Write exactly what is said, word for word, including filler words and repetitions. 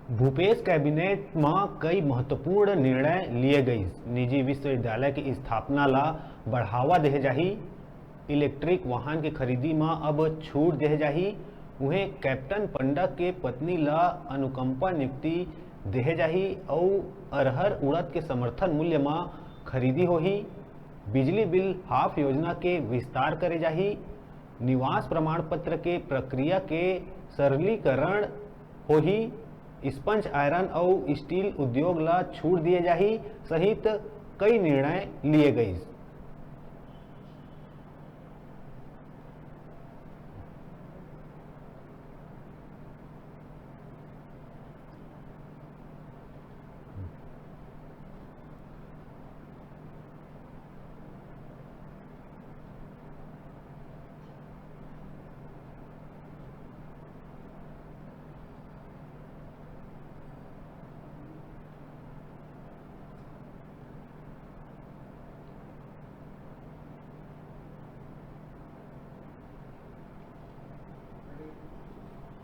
Bhupesh cabinet म कई महत्वपूर्ण निर्णय लिए गइस। निजी विश्वविद्यालय के स्थापना ला बढ़ावा देहे जाही, इलेक्ट्रिक वाहन के खरीदी म अब छूट देहे जाही। उहें कैप्टन पंडा के पत्नी ला अनुकंपा नियुक्ति देहे जाही अउ अरहर उड़द के समर्थन मूल्य म खरीदी होही। बिजली बिल हाफ योजना के विस्तार करे जाही। निवास प्रमाण पत्र के प्रक्रिया के सरलीकरण होही। स्पंज आयरन अउ स्टील उद्योग ला छूट दिए जाही सहित कई निर्णय लिए गइस।